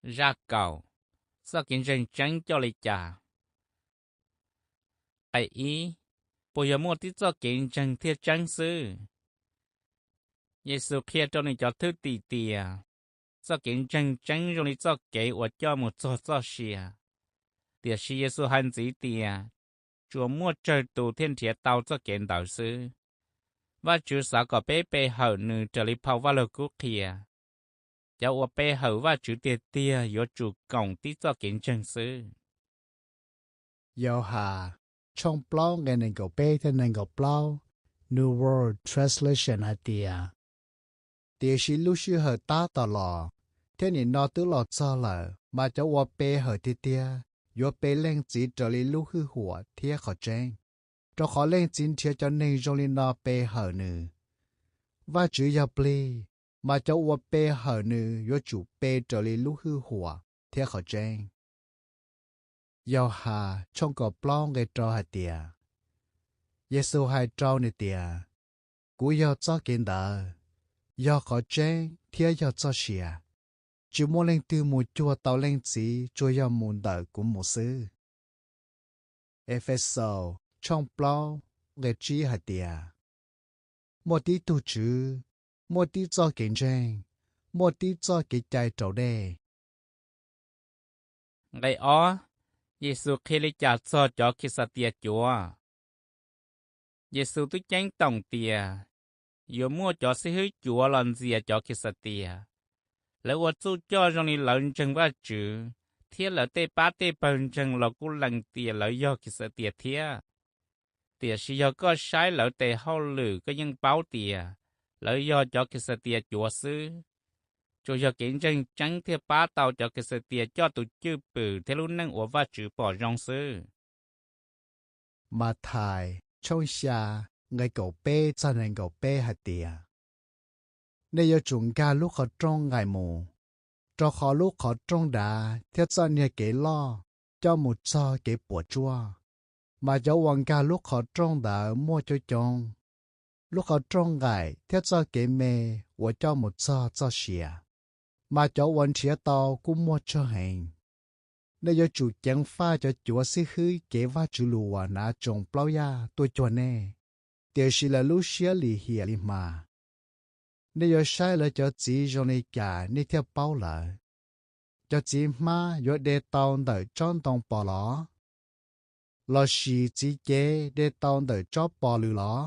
Zaj kaum, txoj kev ntseeg tseeb coj li cas? Qe ib, puas yog muaj tib txoj kev ntseeg thiaj tseeb xwb? Yexus qhia rau nws cov thwj tim tias txoj kev ntseeg tseeb zoo li txoj kev uas coj mus txog txoj sia. Tiam sis Yexus hais ntxiv tias tsuas muaj tsawg tus thiaj nrhiav tau txoj kev ntawd xwb. Vajtswv xav kom peb pe hawm Nws raws li phau Vajluskub qhia. Cov uas pe hawm Vajtswv tiag tiag yuav tsum koom tib txoj kev ntseeg xwb. Yauhas tshooj plaub nqe nees nkaum peb thiab nees nkaum plaub, New World Translation hais tias, tiam sis lub sij hawm tab tom los, thiab nim no twb los txog lawm, mas cov uas pe hawm tiag tiag yuav pe leej txiv raws li lub hwj huam thiab qhov tseeb, rau qhov leej txiv nrhiav cov neeg zoo li no pe hawm nws. Vajtswv yog plig, mas cov uas pe hawm nws yuav tsum pe raws li lub hwj huam thiab qhov tseeb. Yauhas tshooj kaum plaub nqe rau hais tias, Yexus hais rau nws tias, kuv yog txoj kev ntawd, yog qhov tseeb thiab yog txoj sia. Tsis muaj leej twg mus cuag tau leej txiv tsuas yog mus ntawm kuv mus xwb. Efexaus tshooj plaub nqe tsib hais tias, muaj tib tug Tswv, muaj tib txoj kev ntseeg, muaj tib txoj kev cai raus dej. Nqe ob, Yexus qhia li cas txog cov Khixatias cuav? Yexus twb ceeb toom tias yuav muaj cov xib hwb cuav los ntxias cov Khixatias. Lawv ua txuj coj zoo li lawv ntseeg Vajtswv, thiab lawv tej pab tej pawg ntseeg los kuj lees tias lawv yog Khixatias thiab. Tiam sis yog koj saib lawv tes hauj lwm koj yeej paub tias lawv yog cov Khixatias cuav xwb. Tsuas yog kev ntseeg tseeb thiaj pab tau cov Khixatias coj tus cwj pwm thiab lub neej uas Vajtswv pom zoo xwb. Mathais tshooj xya nqe kaum peb txog nees nkaum peb hais tias, nej yuav tsum nkag lub qhov rooj nqaim mus, rau qhov lub qhov rooj dav thiab txoj niag kev loj coj mus txog kev puas tsuaj, mas cov uas nkag lub qhov rooj ntawd muaj coob coob. Lub qhov rooj nqaim thiab txoj kev me uas coj mus txog txoj sia, mas cov uas nrhiav tau kuj muaj tsawg heev. Nej yuav tsum ceev faj cov cuav xib hwb kev Vajtswv lus uas hnav tsoos plaub yaj tuaj cuag nej, tiam sis lawv lub siab lim hiam li hma. Nej yuav saib lawv cov txiv zoo li cas nej thiaj paub lawv. Cov txiv hmab yuav de tau ntawm tsob ntoo pos los? Lossis txiv cev de tau ntawm tsob pos lwm los?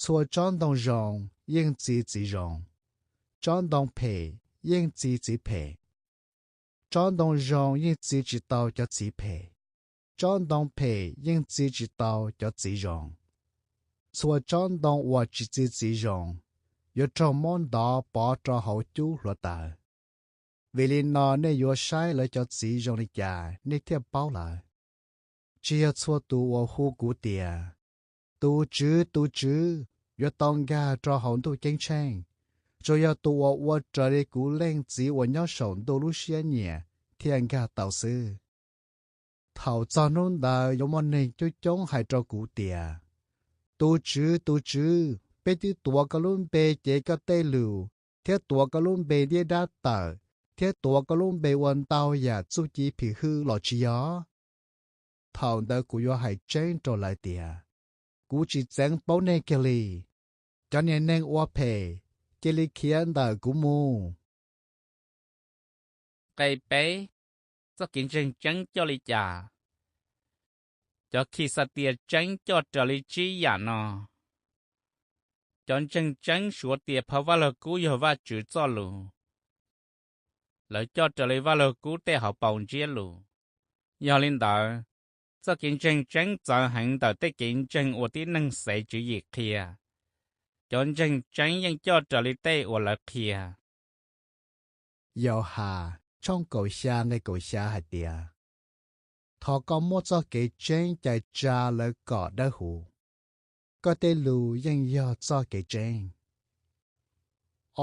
Txhua tsob ntoo zoo yeej txi txiv zoo, tsob ntoo phem yeej txi txiv phem. Tsob ntoo zoo yeej txi tsis tau cov txiv phem, tsob ntoo phem yeej txi tsis tau cov txiv zoo. Txhua tsob ntoo uas tsis txi txiv zoo yuav raug muab ntov pov rau hauv cub hluav taws. Vim li no nej yuav saib lawv cov txiv zoo li cas nej thiaj paub lawv. Tsis yog txhua tus uas hu kuv tias, Tus Tswv, tus Tswv, yuav tau nkag rau hauv ntuj ceeb tsheej, tsuas yog tus uas ua raws li kuv Leej Txiv uas nyob saum ntuj lub siab nyiam thiaj nkag tau xwb. Thaum txog hnub ntawd yuav muaj neeg coob coob hais rau kuv tias, Tus Tswv, tus Tswv, peb twb tuav koj lub npe cev koj tej lus, thiab tuav koj lub npe ntiab dab tawm, thiab tuav koj lub npe ua ntau yam txuj ci phim hwj los tsis yog? Thaum ntawd kuv yuav hais tseeb rau lawv tias, Kuv tsis txeev paub nej kiag li. Cov niag neeg ua phem, cia li khiav ntawm kuv mus! Nqe peb, txoj kev ntseeg tseeb coj li cas? Cov Khixatias tseeb coj raws li tsib yam no. Cov ntseeg tseeb suav tias phau Vaj Lug Kub yog Vajtswv Txojlus, lawv coj raws li Vaj Lug Kub tej hauv paus ntsiab lus. Yog li ntawd, txoj kev ntseeg tseeb txawv heev ntawm tej kev ntseeg uas tib neeg xev tswv yim qhia. Cov ntseeg tseeb yeej coj raws li tej uas lawv qhia. Yauhas tshooj kaum xya nqe kaum xya hais tias, Thov koj muab txoj kev tseeb cais tsa lawv kom dawb huv. Koj tej lus yeej yog txoj kev tseeb.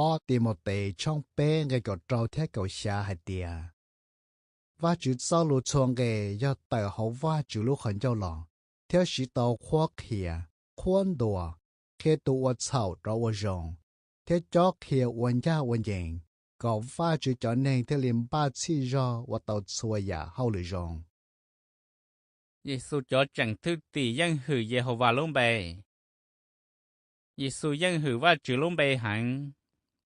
Ob Timautes tshooj peb nqe kaum rau thiab kaum xya hais tias, Vajtswv Txojlus txhua nqe yog tawm hauv Vajtswv lub qhov ncauj los, thiab siv tau qhuab qhia, qhuab ntuas, qhia tus ua txhaum rov ua zoo, thiab cob qhia ua ncaj ua ncees. kom Vajtswv cov neeg thiaj li npaj txhij zog ua tau txhua yam hauj lwm zoo. Yexus cov tseem thwj tim yeej hwm Yehauvas lub npe. Yexus yeej hwm Vajtswv lub npe heev,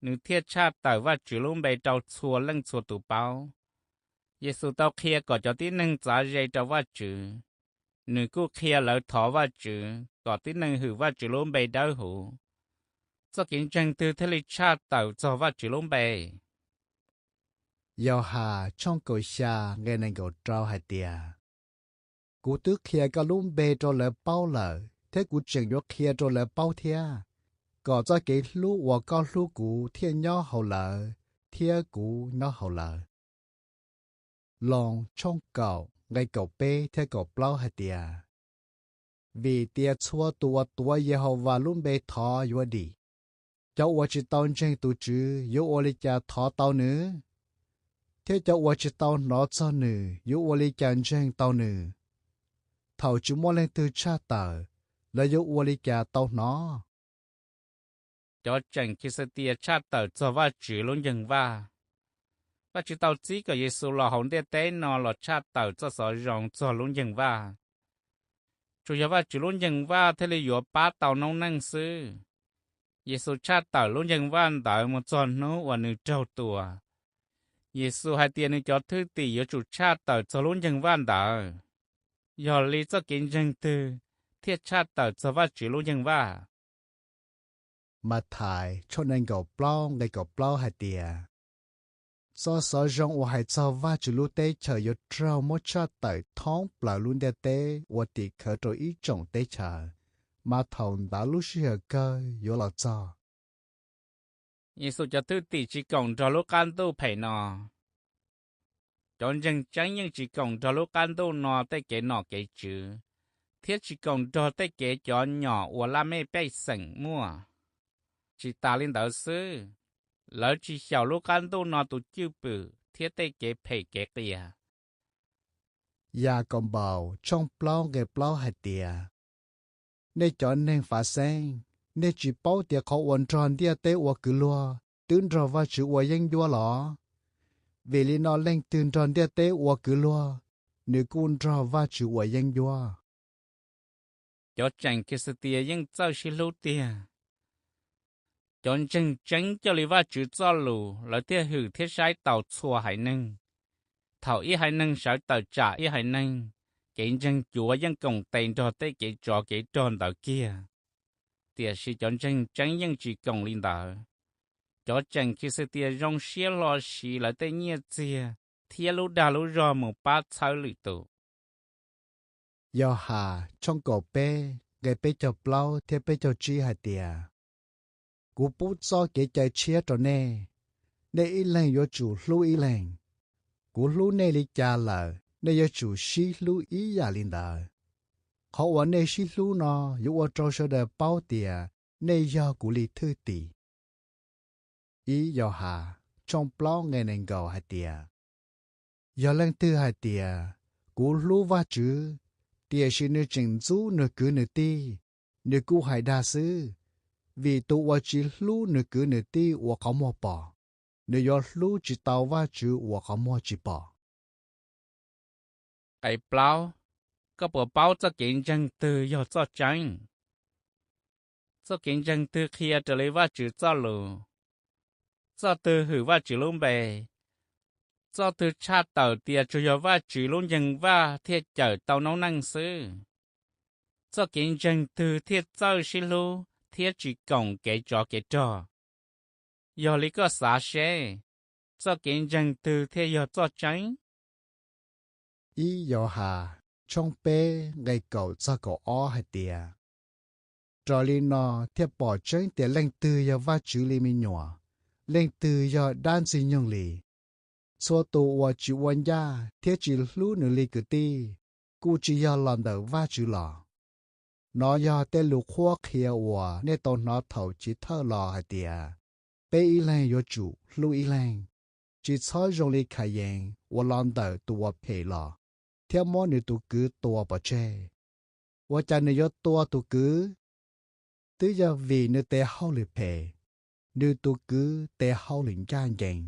nws thiaj tshaj tawm Vajtswv lub npe rau txhua leej txhua tus paub. Yexus tau qhia kom cov tib neeg txav ze rau Vajtswv, nws kuj qhia lawv thov Vajtswv kom tib neeg hwm Vajtswv lub npe dawb huv. Txoj kev ntseeg twg thiaj li tshaj tawm txog Vajtswv lub npe? Yauhas tshooj kaum xya nqe nees nkaum rau hais tias, Kuv twb qhia koj lub npe rau lawv paub lawm, thiab kuv tseem yuav qhia rau lawv paub thiab, kom txoj kev hlub uas koj hlub kuv thiaj nyob hauv lawv, thiab kuv nyob hauv lawv. Loos tshooj kaum nqe kaum peb thiab kaum plaub hais tias, Vim tias txhua tus uas tuav Yehauvas lub npe thov yuav dim. Cov uas tsis tau ntseeg tus Tswv yuav ua li cas thov tau nws? Thiab cov uas tsis tau hnov txog nws yuav ua li cas ntseeg tau nws? Thaum tsis muaj leej twg tshaj tawm, lawv yuav ua li cas tau hnov? Cov tseem Khixitias tshaj tawm txog Vajtswv lub nceeg vaj. Vajtswv tau txib kom Yexus los hauv ntiaj teb no los tshaj tawm txoj xov zoo txog lub nceeg vaj. Tsuas yog Vajtswv lub nceeg vaj thiaj li yuav pab tau noob neej xwb. Yexus tshaj tawm lub nceeg vaj ntawd mus txog hnub uas nws raug tua. Yexus hais tias nws cov thwj tim yuav tsum tshaj tawm txog lub nceeg vaj ntawd. Yog li txoj kev ntseeg twg thiaj tshaj tawm txog Vajtswv lub nceeg vaj? Mathais tshooj nees nkaum plaub nqe kaum plaub hais tias, Txoj xov zoo uas hais txog Vajtswv lub teb chaws yuav raug muab tshaj tawm thoob plaws lub ntiaj teb ua tim khawv rau ib tsoom teb chaws, mas thaum ntawd lub sij hawm kawg yuav los txog. Yexus cov thwj tim tsis koom nrog lub qab ntuj phem no. Cov ntseeg tseeb yeej tsis koom nrog lub qab ntuj no tej kev nom kev tswv, thiab tsis koom nrog tej kev cov nyom uas laj mej pej xeem muaj. Tsis tas li ntawd xwb, lawv tsis xyaum lub qab ntuj no tus cwj pwm thiab tej kev phem kev qias. Yakaunpaus tshooj plaub nqe plaub hais tias, Nej cov neeg Farisees, nej tsis paub tias qhov uas nrog ntiaj teb ua kwv luag twb nrog Vajtswv ua yeeb ncuab los? Vim li no leej twg nrog ntiaj teb ua kwv luag, nws kuj nrog Vajtswv ua yeeb ncuab. Cov tseem Khixitias yeej txawj sib hlub tiag. Cov ntseeg tseeb coj li Vajtswv Txojlus lawv thiaj hwm thiab saib taus txhua haiv neeg. Thaum ib haiv neeg sawv tawm tsam ib haiv neeg, kev ntseeg cuav yeej koom tes nrog tej kev tsov kev rog ntawd kiag. Tiam sis cov ntseeg tseeb yeej tsis koom li ntawd. Cov tseem Khixitias zoo siab hlo siv lawv tej nyiaj txiag thiab lub dag lub zog mus pab txhawb lwm tus. Yauhas tshooj kaum peb nqe peb caug plaub thiab peb caug tsib hais tias, Kuv pub txoj kev cai tshiab rau nej: Nej ib leeg yuav tsum hlub ib leeg. Kuv hlub nej li cas lawm, nej yuav tsum sib hlub ib yam li ntawd. Qhov uas nej sib hlub no yuav ua rau sawv daws paub tias nej yog kuv li thwj tim. Ib Yauhas tshooj plaub nqe nees nkaum hais tias, Yog leej twg hais tias, Kuv hlub Vajtswv, tiam sis nws tseem ntxub nws kwv nws tij, nws kuj hais dag xwb. Vim tus uas tsis hlub nws kwv nws tij uas qhov muag pom, nws yuav hlub tsis tau Vajtswv uas qhov muag tsis pom. Nqe plaub, koj puas paub txoj kev ntseeg twg yog txoj tseeb? Txoj kev ntseeg twg qhia raws li Vajtswv Txojlus? Txoj twg hwm Vajtswv lub npe? Txoj twg tshaj tawm tias tsuas yog Vajtswv lub nceeg vaj thiaj cawm tau noob neej xwb? Txoj kev ntseeg twg thiaj txawj sib hlub thiab tsis koom kev tsov kev rog? Yog li koj xav seb, txoj kev ntseeg twg thiaj yog txoj tseeb? Ib Yauhas tshooj peb nqe kaum txog kaum ob hais tias, Raws li no thiaj pom tseeb tias leej twg yog Vajtswv li me nyuam, leej twg yog dab Ntxwg nyoog li. Txhua tus uas tsis ua ncaj thiab tsis hlub nws li kwv tij, kuj tsis yog los ntawm Vajtswv los. Nov yog tej lus qhuab qhia uas nej tau hnov thaum chiv thawj los hais tias, Peb ib leeg yuav tsum hlub ib leeg, tsis txhob zoo li Khayees uas los ntawm tus uas phem los thiab muab nws tus kwv tua pov tseg. Ua cas nws yuav tua tus kwv? Twb yog vim nws tes hauj lwm phem, nws tus kwv tes hauj lwm ncaj ncees.